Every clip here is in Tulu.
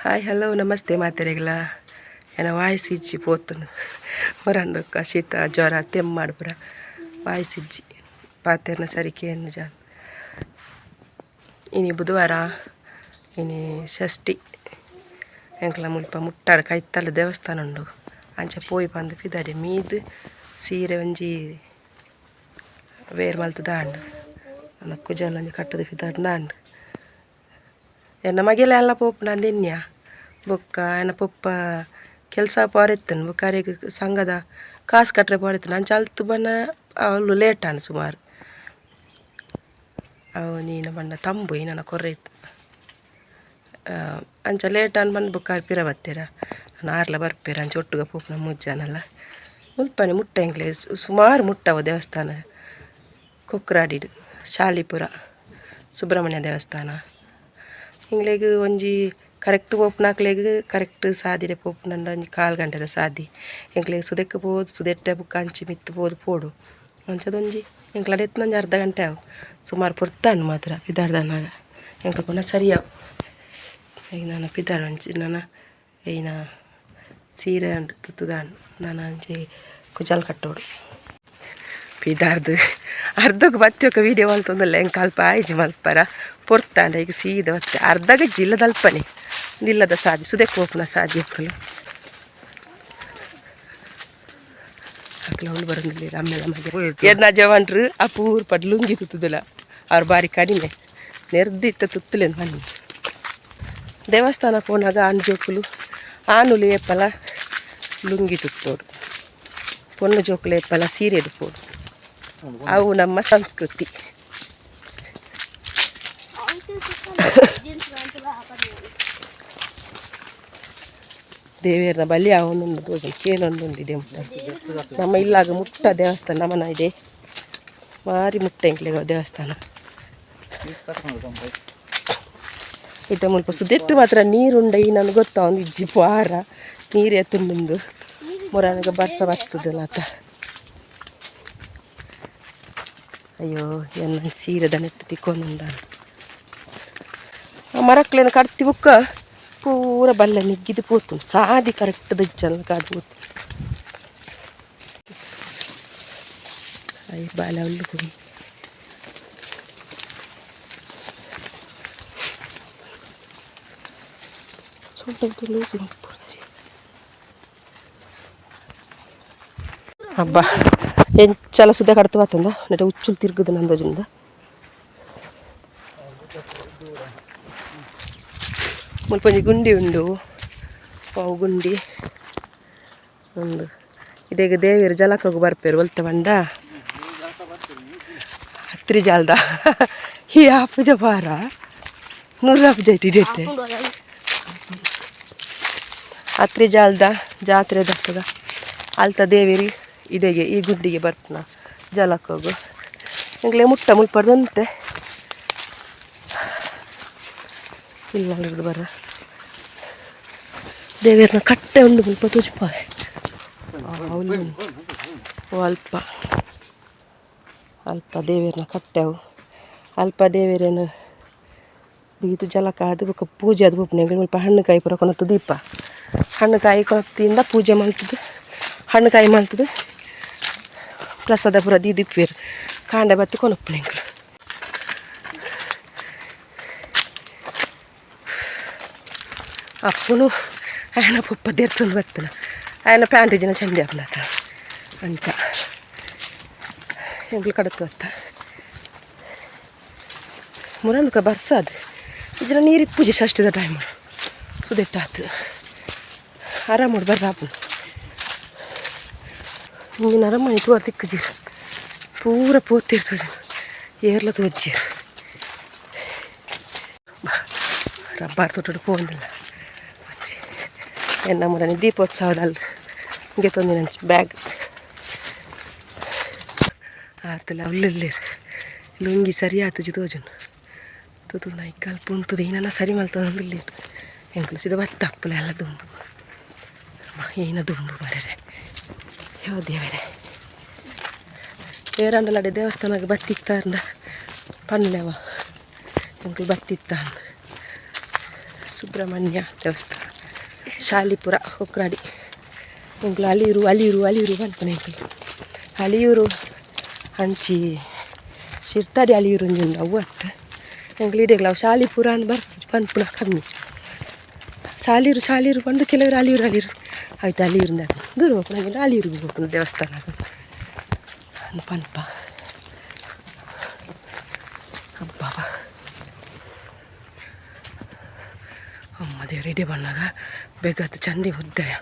Hi hello namaste ಮಾತೆರೆಗ್ಲ. ಎನ್ನ ವಾಯ್ಸ್ ಇಜ್ಜಿ ಪೋತುನು ಮರಂದೊಕ್ಕ ಶೀತ ಜ್ವರ ತೆಮ್ಮಾಡ್ ಪೂರ ವಾಯ್ಸ್ ಇಜ್ಜಿ ಪಾತೆರ್ನ ಸರಿಕೆ ಜಾನ್. ಇನಿ ಬುಧವಾರ, ಇನಿ ಷಷ್ಠಿ. ಎಂಕ್ಲ ಮುಲ್ಪ ಮುಟ್ಟಾಡ್ ಕೈತಲ್ ದೇವಸ್ಥಾನ ಉಂಡು. ಅಂಚ ಪೋಯಿ ಪಂದ್ ಪಿದಾಡಿ ಮೀದ್ ಸೀರೆ ಒಂಜಿ ವೇರ್ ಮಲ್ತ್ ದಾಂಡ್ ನನ ಕುಜಲ್ ಒಂಜಿ ಕಟ್ಟುದು ಪಿದಾಡ್ಂಡ ಆಂಡ್. ಎನ್ನ ಮಗೆಲ ಎಲ್ಲ ಪೋಪುಂಡು ಅಂದೆನ್ಯ ಬೊಕ್ಕ ಎನ್ನ ಪೊಪ್ಪ ಕೆಲಸ ಪೋರೆತ್ತನ್ ಬೊಕ್ಕ ಅರೆಗ್ ಸಂಘದ ಕಾಸು ಕಟ್ಟರೆ ಪೋರೆತ್ತನ್. ಅಂಚ ಅಲ್ತ್ ಬನ್ನ ಅವ್ಲು ಲೇಟ್ ಆಂಡ್ ಸುಮಾರು. ಅವು ನೀನ ಪಂಡ ತಂಬು ಏನನ ಕೊರ್ರೆ ಅಂಚ ಲೇಟ್ ಆಂಡ್ ಬಂದು ಬೊಕ್ಕ ಪಿರ ಬತ್ತೆರ. ಆರ್ಲ ಬರ್ಪೆರ್ ಅಂಚ ಒಟ್ಟುಗ ಪೋಪುನ ಮೂಜಿ ಜನಲ. ಮುಲ್ಪನೆ ಮುಟ್ಟ ಎಂಕ್ಲೆ ಸುಮಾರು ಮುಟ್ಟವ ದೇವಸ್ಥಾನ. ಕೊಕ್ರಾಡಿಡ್ ಶಾಲಿಪುರ ಸುಬ್ರಹ್ಮಣ್ಯ ದೇವಸ್ಥಾನ. ಎಂಕ್ಲೆಗ್ ಒಂಜಿ ಕರೆಕ್ಟ್ ಪೋಪುನಕ್ಲೆಗ್ ಕರೆಕ್ಟ್ ಸಾದಿಡೆ ಪೋಪುನಂಡ ಒಂಜಿ ಕಾಲ್ ಗಂಟೆದ ಸಾದಿ. ಎಂಕ್ಲೆಗ್ ಸುದೆಕ್ ಪೋದು ಸುದೆಟ್ಟೆ ಬೊಕ್ಕ ಅಂಚಿ ಮಿತ್ತ್ ಪೋದು ಪೋಡು. ಅಂಚದೊಂಜಿ ಎಂಕ್ಲ ಎತ್ನ ಒಂಜಿ ಅರ್ಧ ಗಂಟೆ ಆವು. ಸುಮಾರು ಪೊರ್ತಾಂಡ್ ಮಾತ್ರ ಪಿದಾಡ್ದನಾಗ. ಎಂಕ್ಲ ಪೂರ ಸರಿ ಆವು. ನನ ಪಿದಾಡ್ ಒಂಜಿ ನನ ಐನ ಸೀರೆ ಅಂಡ್ ತುತ್ತುದಾಂಡ್ ನನ ಒಂಜಿ ಕುಜಲ್ ಕಟ್ಟೋಡು. ಪಿದಾರ್ದು ಅರ್ಧಗ್ ಬತ್ತಿ ಒಕ್ಕ ವೀಡಿಯೋ ಮಲ್ತೊಂದುಲ್ಲೆ. ಎಂಕ್ ಅಲ್ಪ ಆಯ್ಜಿ ಮಲ್ಪರ ಪೊರ್ತಾಂಡ. ಈಗ ಸೀದ ಬತ್ತೆ. ಅರ್ಧಗ್ ಜಿಲ್ಲದಲ್ಪನೆ ಇಲ್ಲದ ಸಾದಿ ಸುದೆಕ್ ಪೋಪುನ ಸಾದಿ. ಅಕ್ಕಲು ಅಕ್ಲು ಅವ್ಲು ಬರೊಂದುಲ್ಲೆರ್ ಅಮ್ಮೆಲ ಮಗೆ. ಎನ್ನ ಜವಾನ್ರು ಅಪೂರ್ಪಡ್ ಲುಂಗಿ ತುತ್ತುದಿಲ್ಲ. ಅವ್ರು ಬಾರಿ ಕಡಿಮೆ ನೆರ್ದು ಇತ್ತ ತುತ್ತುಲೆಂದ್ ಪನ್ನಿ. ದೇವಸ್ಥಾನ ಪೋನಾಗ ಆಣ್ ಜೋಕುಲು ಆನುಲು ಏಪಲ ಲುಂಗಿ ತುತ್ತೋಡು, ಪೊಣ್ಣು ಜೋಕುಲು ಏಪಲ ಸೀರೆ ಉಡ್ಪೋಡು. ಅವು ನಮ್ಮ ಸಂಸ್ಕೃತಿ. ದೇವೇರ್ನ ಬಲಿ ಅವನೊಂದು ತೋಜುಂಡು ಕೇನೊಂದುಂಡು ಇದೆ ಮುಟ್ಟ. ನಮ್ಮ ಇಲ್ಲಾಗ ಮುಟ್ಟ ದೇವಸ್ಥಾನ ನಮನ ಇದೆ ಮಾರಿ ಮುಟ್ಟ ಎಂಕ್ಲೆಗ್ ದೇವಸ್ಥಾನ. ಇತ್ತೆ ಮುಲ್ಪ ಸುದೆಟ್ಟು ಮಾತ್ರ ನೀರುಂಡ ಈ ನನ್ಗೆ ಗೊತ್ತಾವೊಂದು ಇಜ್ಜಿ. ಪಾರ ನೀರು ಎತ್ತುಂಡುಂದು ಮೊರಾನಗ ಬರ್ಸ ಬರ್ತದಲ್ಲ ಆತ. ಅಯ್ಯೋ, ಎನ್ನ ಸೀರೆದ ನೆಟ್ಟು ತಿಕ್ಕೊಂದುಂಡ. ಆ ಮರಕ್ಲೆನ ಕಡ್ತಿ ಬೊಕ್ಕ ಪೂರ ಬಲ್ಲೆ ನಿಗ್ಗಿದು ಪೋತುಂಡು. ಸಾದಿ ಕರೆಕ್ಟ್ ಇಜ್ಜಲ್ಲ ಕಾದು ಪೋತು. ಅಯ್ಯ ಬಾಲೆ ಅವ್ಲು ಕುಡಿ ಸ್ವಲ್ಪ ಲೂಸ್ ಮಲ್ಪೊಡು. ಹಬ್ಬ ಎಂಚಲ ಸುದ್ದ ಕಡ್ತು ಬತ್ತಂದ ನೆಟ ಉಚ್ಚುಲು ತಿರ್ಗುದು ನಂದೋಜಿಂದ. ಮುಲ್ಪ ಒಂಜಿ ಗುಂಡಿ ಉಂಡು. ಅವು ಗುಂಡಿ ಉಂಡು. ಇದೀಗ ದೇವೆರ್ ಜಲಕಗ್ ಬರ್ಪೆರ್ ಒಲ್ತ ಪಂಡ ಅತ್ರಿ ಜಾಲ್ದ. ಈ ಆಪುಜ ಪಾರ ನೂರು ಆಪುಜ ಇಟ್ಟು ಅತ್ರಿ ಜಾಲ್ದ ಜಾತ್ರೆ ದಕ್ಕದ ಅಲ್ತ ದೇವೆರ್ ಇಡೆಗೆ ಈ ಗುಂಡಿಗೆ ಬರ್ಪುನ ಜಲಕೋಗು. ಎಂಕ್ಲೆ ಮುಟ್ಟ ಮುಲ್ಪರ್ದಂತೆ ಇಲ್ಲ ಹಿಡ್ದು ಬರ. ದೇವೇರ್ನ ಕಟ್ಟೆ ಉಂಡು ಮುಲ್ಪ ತೋಜಿಪಾವೆ. ಅವ್ಲು ಅಲ್ಪ ಅಲ್ಪ ದೇವೇರ್ನ ಕಟ್ಟೆ ಅವು. ಅಲ್ಪ ದೇವೆರೇನು ದೀದ್ ಜಲಕ ಆದ್ ಬೊಕ್ಕ ಪೂಜೆ ಆದ್ ಪೋಪುನ. ಎಂಕುಲು ಮುಲ್ಪ ಹಣ್ಣು ಕಾಯಿ ಪೂರ ಕೊನೊತು ದೀಪ. ಹಣ್ಣು ಕಾಯಿ ಕೊನೊತಿಂದ ಪೂಜೆ ಮಲ್ತುದು ಹಣ್ಣು ಕಾಯಿ ಮಲ್ತುದು ಪ್ರಸಾದ ಪೂರ ದೀದಿಪ್ಪುವೆರ್. ಕಾಂಡೆ ಬತ್ತ್ ಕೊನೊಪುನ ಎಂಕುಲು. ಅಪ್ಪುನು ಆಯನ ಪೊಪ್ಪ ದೆರ್ತೊಂದು ಬತ್ತನ. ಆಯನ ಪ್ಯಾಂಟ್ ಇಜ್ಜಿನ ಚಂಡಿ ಆಪುನತ. ಅಂಚ ಎಂಕುಲು ಕಡತು ಬತ್ತ. ಮುರಂದುಕ ಬರ್ಸಾದ್ ಇಜ್ಜಿಡ ನೀರು ಇಪ್ಪುಜಿ ಷಷ್ಠಿದ ಟೈಮ್ ಸುದೆಟ್ಟಾತು. ಆರಾಮೋಡು ಬರ್ರ ಆಪುಂಡು. ಇಂಜಿನ ಅರಮನೆ ತೂವ ತಿಕ್ಕುಜೆರ್. ಪೂರ ಪೋತಿರ್ ತೋಜುಂಡು. ಏರ್ಲ ತೋಜ್ಜೆರ್. ರಬ್ಬರ್ ತೋಟಡ್ ಪೋವೊಂದುಲ್ಲ. ಎನ್ನ ಮುರನಿ ದೀಪೋತ್ಸವದಲ್ಲಿ ಗೆತೊಂದಿನಂಚ ಬ್ಯಾಗ್ ಆತಲ ಉಲ್ಲುಲ್ಲೆರ್. ಲುಂಗಿ ಸರಿ ಆತುಜಿ ತೋಜುಂಡು. ತೂತು ಐಕ್ ಅಲ್ಪ ಉಂತುದು ಏನನ ಸರಿ ಮಲ್ತೊಂದುಲ್ಲೆರ್. ಎಂಕುಲು ಸೀದಾ ಬತ್ತ ಅಪ್ಪುಲ ಎಲ್ಲ ದುಂಬು ಏನ ದುಂಬು ಮರ್ರೆ. ಯೋ ದೇವರೇ, ಏರಾಂಡಲ ದೇವಸ್ಥಾನಗ್ ಬತ್ತಿತ್ತಾಂಡ ಪನ್ಲೆವ ಎಂಕುಲು ಬತ್ತಿತ್ತ. ಸುಬ್ರಹ್ಮಣ್ಯ ದೇವಸ್ಥಾನ ಶಾಲಿಪುರ ಕೊಕ್ರಾಡಿ ಎಂಕ್ಲು ಅಲಿಯೂರು ಅಲಿಯೂರು ಅಲಿಯೂರು ಪನ್ಪುನ ಎಂಕ್ಲು ಅಲಿಯೂರು ಅಂಚಿ ಶಿರ್ತಾಡಿ ಅಲಿಯೂರು ಒಂಜಿ ಉಂಡು ಅವು ಅತ್ತು ಎಂಕ್ಲು ಇಡೆಗ್ಲ ಅವು ಶಾಲಿಪುರ ಅಂದ್ ಬರ್ಪುಜಿ ಪನ್ಪುನ ಕಮ್ಮಿ ಶಾಲೀರು ಶಾಲೀರು ಪಂಡ ಕೆಲವರು ಅಲಿಯೂರು ಅಲಿಯೂರು ಆಯ್ತು ಅಲಿಯೂರು ದೂರ ಪೋಪುನ ಅಲಿಯೂರಿಗೆ ಪೋಪುನ ದೇವಸ್ಥಾನ ಅಂದ್ ಪನ್ಪ ಅಬ್ಬಬ್ಬ ಅಮ್ಮ ದೇವ್ರು ಇಡೆ ಬನ್ನಾಗ ಬೇಗತ್ತು ಚಂಡಿ ಉದ್ದಯ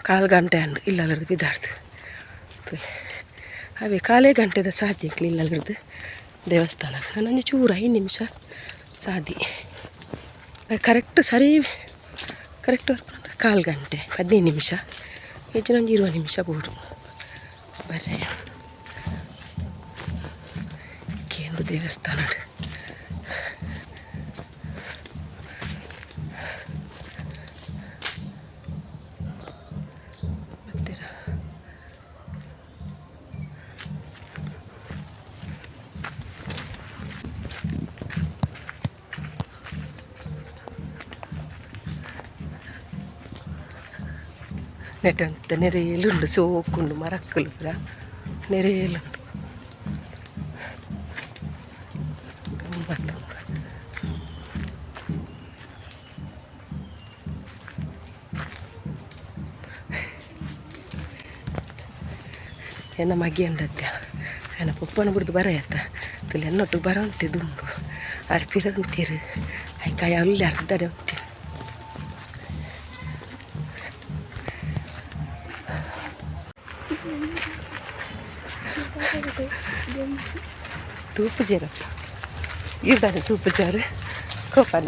ಕಾಲು ಗಂಟೆ ಅಂಡು ಇಲ್ಲಲ್ಲರ್ದು ಬಿದ್ದಾಡ್ದು ಅವೇ ಕಾಲೇ ಗಂಟೆದ ಸಾಧ್ಯ ಇಲ್ಲಲ್ಲರ್ದು ದೇವಸ್ಥಾನ ನಾನು ಚೂರು 5 ನಿಮಿಷ ಸಾದಿ ಕರೆಕ್ಟ್ ಸರಿ ಕರೆಕ್ಟ್ ಕಾಲು ಗಂಟೆ 15 ನಿಮಿಷ ಹೆಚ್ಚಿನ ಒಂದು 20 ನಿಮಿಷ ಬೋಡು ಬರ್ರಿ ಕೇಂದ್ರ ದೇವಸ್ಥಾನ ಬರ್ತೀರಾ ನೆಟಂತ ನೆರೆಯಲುಂಡು ಸೋಕುಂಡು ಮರಕ್ಕಲು ಪೂರ ನೆರೆಯಲುಂಡು ಗಮ್ಮತ್ತುಂಡು. ಎನ್ನ ಮಗಿಯಂಡತ್ಯ ಎನ್ನ ಪೊಪ್ಪನ ಬುಡ್ದು ಬರಯತ್ತ ತುಲೆ ಎನ್ನೊಟ್ಟು ಬರೋಂತೆ ದುಂಬು ಅರ್ ಪಿರಂತೀರು ಐಕಾಯ ಅಲ್ಲಿ ಅರ್ಧಡೆ ಉಂತೀರು. ತೂಪುಜೇರಪ್ಪ ಇರ್ದಾನೆ ತೂಪುಜಾರು ಕೋಪನ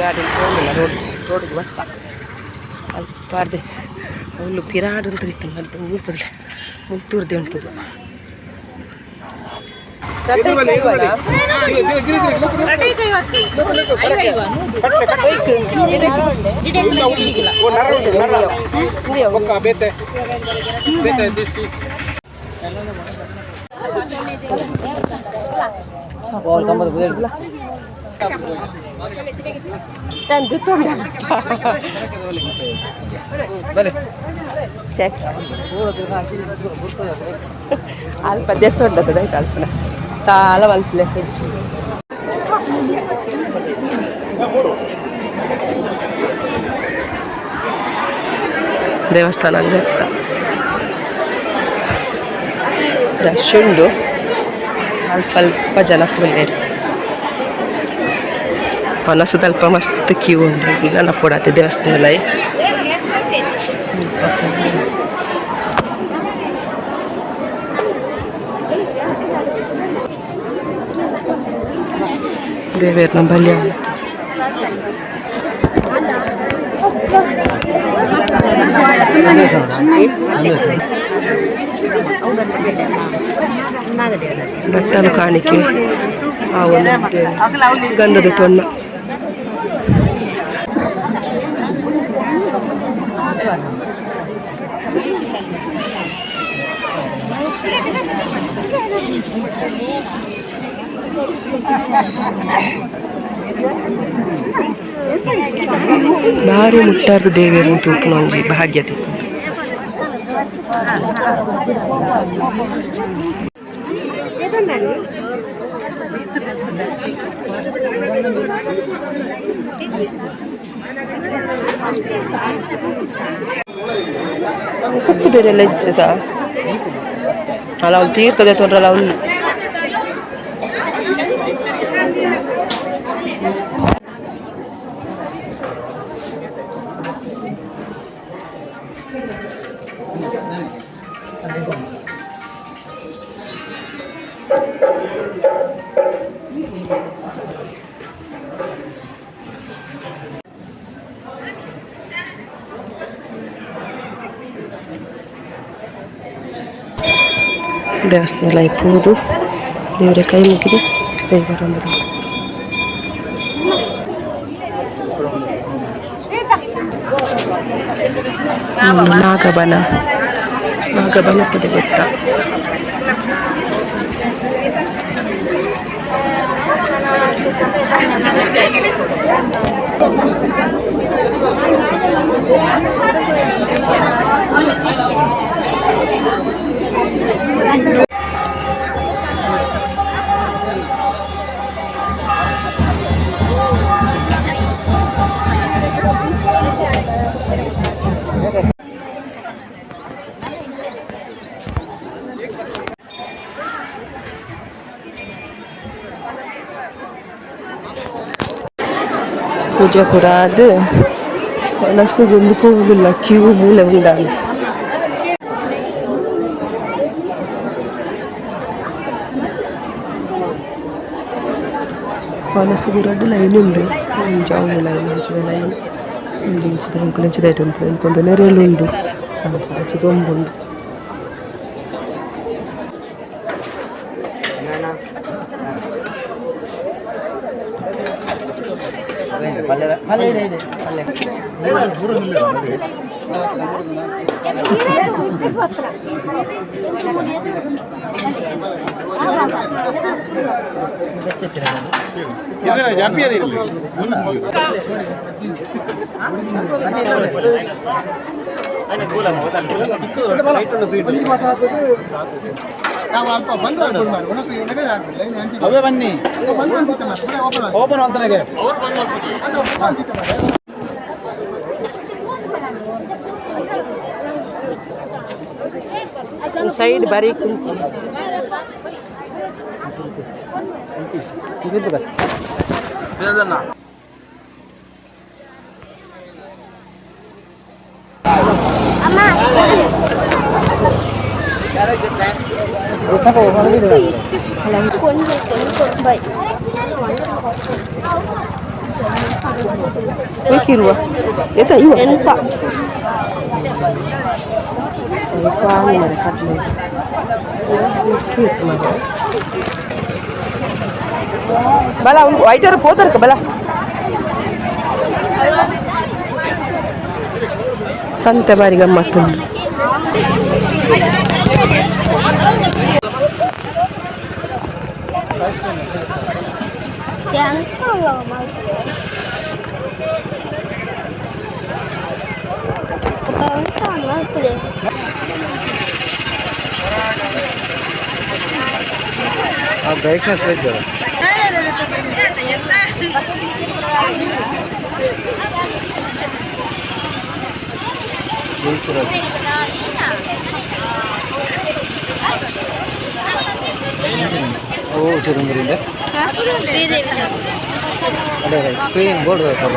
ಗಾಡಿ ಹೋಗಿಲ್ಲ ರೋಡ್ ರೋಡ್ಗೆ ಬತ್ತ ಅಲ್ಪಾರ್ದೆ ಅವಳು ಪಿರಾಡು ಅಂತ ಇತ್ತು ಮತ್ತೆ ಮುಲ್ಪದಲೆ ಮುಲ್ತೂರ್ದೆ ಉಂಟದು. ಚೆಕ್ ಅಲ್ಪ ದೆತ್ತೊಂಡದ ಆಯ್ತು ಅಲ್ಪನ ತಾಲ ಮಲ್ಪಲೆ ಹೆಚ್ಚು ದೇವಸ್ಥಾನ ಬೆತ್ತ ರಶ್ ಉಂಡು ಅಲ್ಪ ಅಲ್ಪ ಜನ ಕುಲ್ಲೇರು ಪನಸದಲ್ಪ ಮಸ್ತ್ ಕ್ಯೂ ಉಂಡು ನನ್ನ ಪೋಡಾತೆ ದೇವಸ್ಥಾನದ. ದೇವೇರ್ನ ಬಲ್ಯ ಉಂಟು. ಬಟ್ಟಲು ಕಾಣಿಕೆ ಆ ಒಂದು ಗಂಧದ ತೊನ್ನ ಬಾರಿ ಮುಟ್ಟಾರ್ದು ದೇವೇರ್ನ ತೂಪುನ ಒಂಜಿ ಭಾಗ್ಯ ತಿಕ್ಕುಂಡು. ಕುಪ್ಪುದೆಲ್ಲ ಇಜ್ಜದ ಅಲ್ಲ ಅವ್ಳು ತೀರ್ಥದ ತೊಂದ್ರಲ್ಲ ಅವಳು. ದೇವಸ್ಥಾನ ಪೋದು ದೇವರ ಕೈ ಮುಗಿದು ದೇವರೊಂದು ನಾಗಬನ ನಾಗಬನ ಪಡೆ ಗೊತ್ತಾ. ಪೂಜೆ ಪೂರ ಅದು ಮನಸ್ಸುಗೊಂದು ಪೋವುದಿಲ್ಲ ಕ್ಯೂ ಮೂಲೆ ಉಂಡಾಂಡ್. ವನಸುಗು ರಡ್ಡ್ ಲೈನ್ ಉಂಡು. ಒಂಜಿ ಅವ್ಲು ಲೈನ್, ಅಂಚಿನ ಲೈನ್, ಒಂಜಿ ಇಂಚಿದ ಎಂಕುಲು ಇಂಚಿದ ಐಟ್ ಉಂತುವೆ. ಇಂಕೊಂದು ನೆರೆಲ್ ಉಂಡು, ಅಂಚ ಅಂಚ ದೊಂಬುಂಡು. ಅವೇ ಬನ್ನಿ ಓಪನ್ ಅಂತನಾಗೆ. ಒಂದು ಸೈಡ್ ಬಾರಿ ಕುಂತು. ಬೇಕಿರುವ ಏತ ಇವ ಎಲ್ಪ. ಕಾಲು ಮರೆ ಕಟ್ಲೆ ಕೀರ್ತು ಮರೆ ಬಲ ಐಟಾರ ಪೋತರ್ಕ ಬಲ ಸಂತೆ ಬಾರಿ ಗಮ್ಮತ್ತುಂಡು. Brightness veg. ಓ ಚುರುಮುರಿಂದ. ಶ್ರೀದೇವಿ. ಅದೇ ಸ್ಕ್ರೀನ್ ಬೋರ್ಡ್ ಬೇಕಲ್ಲ.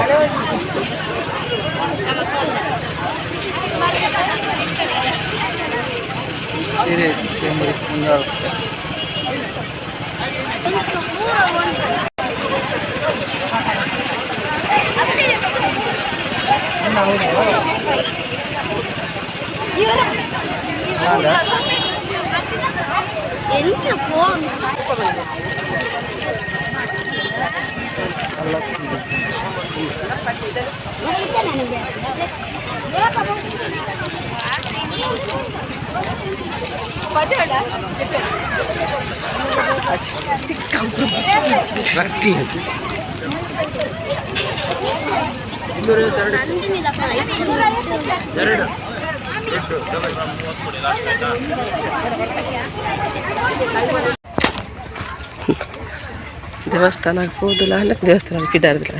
ಸೀರೆ ಚುರುಮುರಿ ಮುಂದೆ. ಎಂತ ಫೋನ್? ಚಿಕ್ಕ. ದೇವಸ್ಥಾನ ಪೋದುಲ, ದೇವಸ್ಥಾನ ಪಿದಾರ್ದಿಲ್ಲ.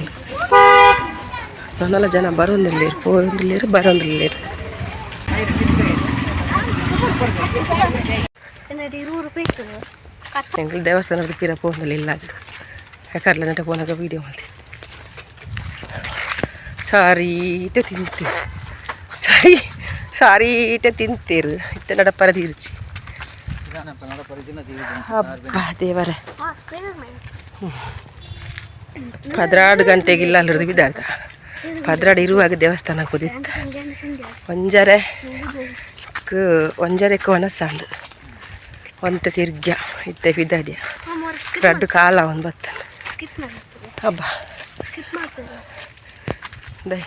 ನನಲ ಜನ ಬರೋಂದಿಲ್ಲೇರು, ಪೋಂದಿಲ್ಲೇರು, ಬರೋಂದಿಲ್ಲೇರು. 20 ರೂಪಾಯಿ. ಎಂಕ್ಲು ದೇವಸ್ಥಾನದ ಪಿರ ಪೋಂದಿಲ್ಲ. ಕರ್ಲ ನಟ ಪೋನಾಗ ವೀಡಿಯೋ ಮಲ್ತಿ. ಸಾರೀಟೆ ತಿಂತೀರು, ಸಾರಿ ಸಾರೀಟೆ ತಿಂತೀರು. ಇತ್ತೆ ನಡಪರ ತೀರ್ಚಿ. ಹಬ್ಬ ದೇವರೇ. 12 ಗಂಟೆಗೆ ಇಲ್ಲ ಅಲ್ಲಿರ್ದು ಬಿದ್ದಾಡ್ದ. 12 ಇರುವಾಗ ದೇವಸ್ಥಾನ ಕೂದಿತ್ತು. ಒಂಜರೆಕ್ ಒನಸಾಂಡ್ ಒಂತೆ ತಿರ್ಗ್ಯ. ಇತ್ತೆ ಬಿದ್ದಾಡ್ಯ ರಡ್ಡು ಕಾಲ ಒಂದು ಬತ್ತನ. ಸ್ಕಿಪ್ ಮಾಡ್ತದೆ. ಹಬ್ಬ. ಸ್ಕಿಪ್ ಮಾಡ್ತದೆ. ದೈ.